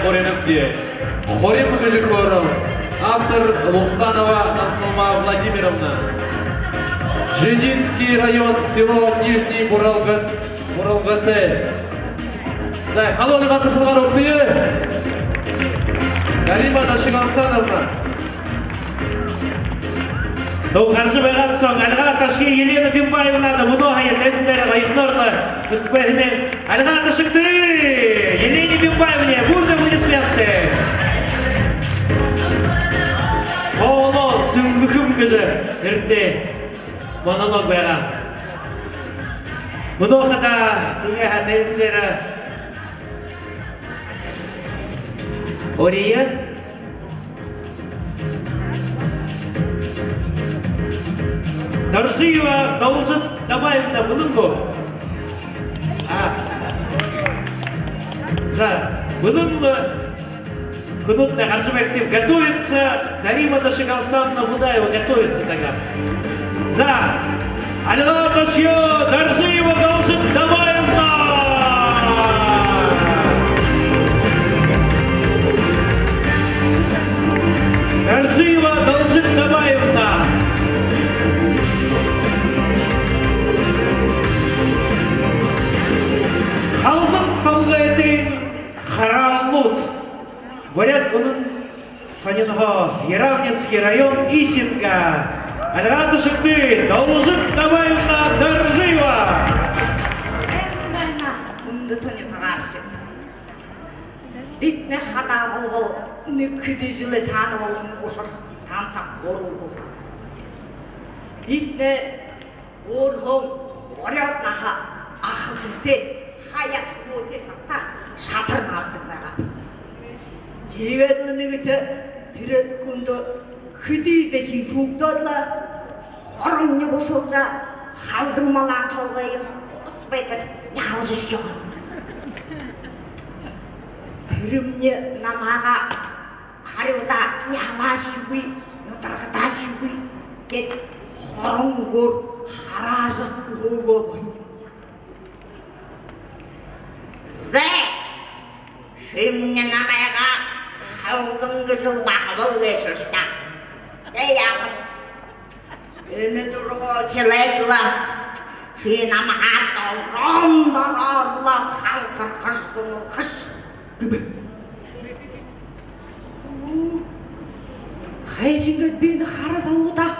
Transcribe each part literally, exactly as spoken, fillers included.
Хориногты. Хорим гэжэ хөөрөө. Автор Луксанова Намсалма Владимировна. Джидинский район, село Нижний Буралга-, Буралгатай. За, халуун альга ташалгаар угтая. Дарима Дашигалсановна. Нөө гаража байгаад соо, альга ташая Елена Бимбаевнада. Мүнөө һая тайзан дээрэ оёхоноор лэ үстбэһэнэй. Альга ташагты Елене Бимбаевне бурда аплодисменттэй. Хоолой «Сүмбэхэм» гэжэ нэрэтэй монолог байгаа. Мүнөө хадаа зүүн һаа тайзан дээрэ орёё. Доржиева Должид Дабаевна бэлэн гү? А. За, бэлэн лэ. Хүнүүд, гаража байгты. Готовится Дарима Дашигалсановна Будаева, готовится тагы. За, альга ташая Доржиева Должид Дабаевна. Доржиева Должид Дабаевна. Халзан толгойтын хараалнууд. Буряад үнэн сониной Яровнинский район, Исинга. Альга ташагты Должид Дабаевна Доржиева. Сайн байна, хүндэтэ нютагаархид. Бидэнэй хадаа болбол нэгэ хэды жэлэй саана болоһон ушар таанадта хөөрээгүйб. Бидэнэй өөрһөө хорёод наһа аха хүнтэй, хаяа хүнүүдтэй сагта шадар нааддаг байгаабди. Тиигээд лэ нэгэтэ тэрэ хүндэ хэды дахин шүүгдөөд лэ, хоромни бусалжа, халзан малаан толгойень хос байтар няхалжа ошоо. Тэрэмни намайгаа харюуда няхалаашьегүй, нютаргадаашьегүй гээд хорон үгөөр хараажа үгөө бэни. Зэ, шимни намайгаа халзан гэжэл баһабал гээшэш даа. Тэ яахаб? Энэ түргөө хилээд лэ, ши намайгаа долоон дороор лэ халсархаш, зуналхаш гэбэ. Хайшан гээд би энэ хара залуудаа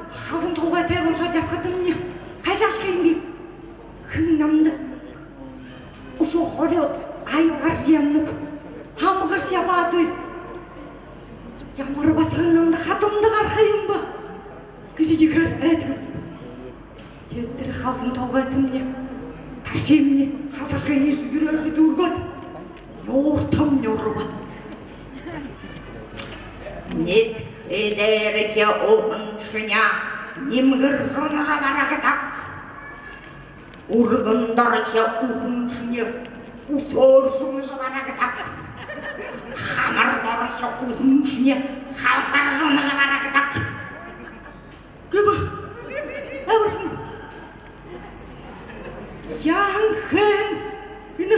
халзан толгойтой болжо ябахадамни, хайшаа ошохо юм би? Хэн намда үшөө хорёод айлгаржа ябанаб, хамгаржа ябаадүй. Ямар басаган намда хадамда гараха юм бэ гэжэ ехээр айдагби. Тиигээд тэрэ халзан толгойтомни, таршимни халсархые юрөөшье дүүргээд, нюуртам нюурба. Ниидэхэ дээрэхи уһан шэни нимгэржэ унажа барагдаг. Үргэн дорошье уһан шэни үсөөржэ унажа барагдаг. Хамар дорошье уһан шэни халсаржа унажа барагдаг. Гэбэ. Абархан. Яаһан хэһэн энэ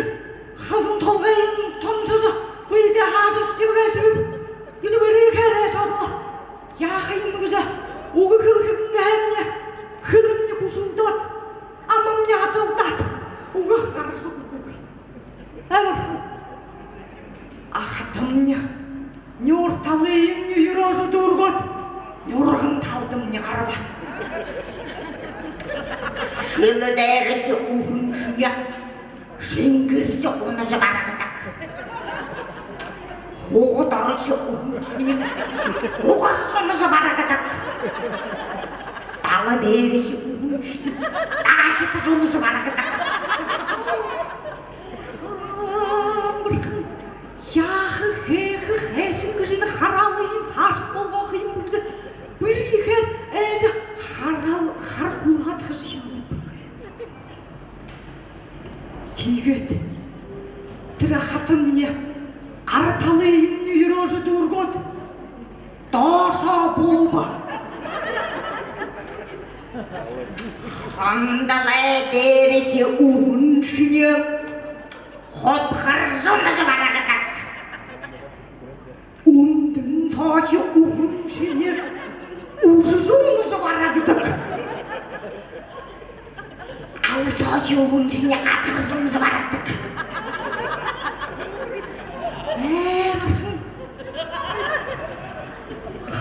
халзан толгойень томжожо, бэедээ хаажа шэбэгээ шэбэб гэжэ бэри хээрээ шадала. Яаха юм гэжэ үгэ хэлэхэ гэһэмни, хэлэмни хүшэлдөөд, амамни адалдаад, үгэ хаража үгэхэгүй. Абархан. Ахатамни нюур талыемни юрөөжэ дүүргээд, нюурган талдамни гараба. Шэлэ дээрэхи уһан шэни шэнгэржэ унажа барагдаг. Һуга дорошье уһан шэни һугаржа унажа барагдаг. Дала дээрэхи уһан шэни дашатажа унажа барагдаг. Амархан, яаха, хэхэ, хайшан гэжэ энэ хараалыень саашаа болгохо юм бэ гэжэ бэри хээрээ айжа, хараал, хара хүлһэд хэжэ ябанаб. Тиигээд тэрэ ахатамни ара талыемни юрөөжэ дүүргээд, доошоо бууба. Хандалай дээрэхи уһан шэни худхаржа унажа барагдаг. Синиие адхаржа барагдаг. Ээ, бурхан.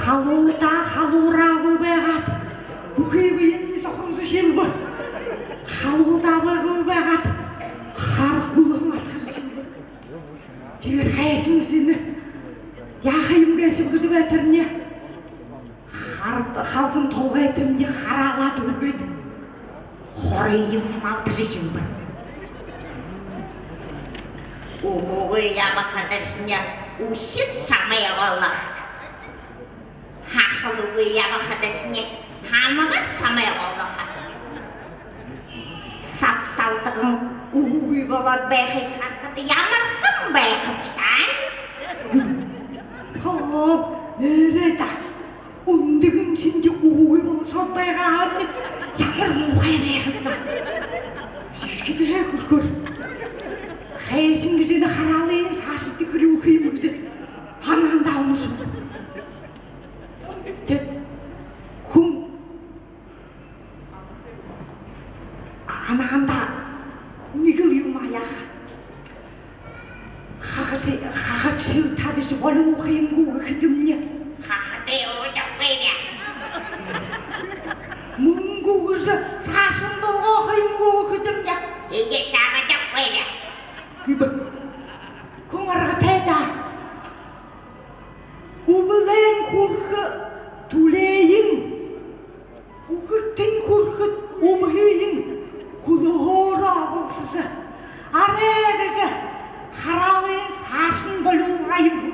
Халуудаа халуураагүй байгаад, бүхы бэеэмни сохоржо шэлбэ. Халуудаа байгаагүй байгаад, хара хүлһэн адхаржа шэлбэ. Тиигээд хайшан гэжэ энэ яаха юм гээшэб гэжэ байтарни, хар-, халзан толгойтомни хараалаад үргөөд, хорыемни малтажа шэлбэ. Үгы ябахадашни үхид шамайгаа олохо. Хахалгүй ябахадашни хамагад шамайгаа олохо. Сабсалтаган үгы болоод байхыш харахада, ямархан байхабши даа. Хоо, нээрээ даа. Үндэгэн шэнги үгы болошоод байгаа һаамни, ямар муухай байхаб даа. Шэрхэдэһээ хүрхөөр. Хайшан гэжэ энэ хараалыень саашадаа хүлеэхэ юм гэжэ һанаандаа унашаба. Тээд хүн һанаандаа нэгэл юумэ яаха. Хахад, хахад шэл табижа болюулха юм гү гэхэдэмни, хахадые үгэдэггүй би. Мүнгэ үгэжэ саашань болгохо юм гү гэхэдэмни, эдеэшэ абадаггүй би. Гүбэ. Хүн аргатай даа. Үбэлэйнь хүрэхэ түлеэеэ, үхэртэнь хүрэхэ үбһыень хүлһөөрөө абалсажа, арай гэжэ хараалыень саашань болюулха юм.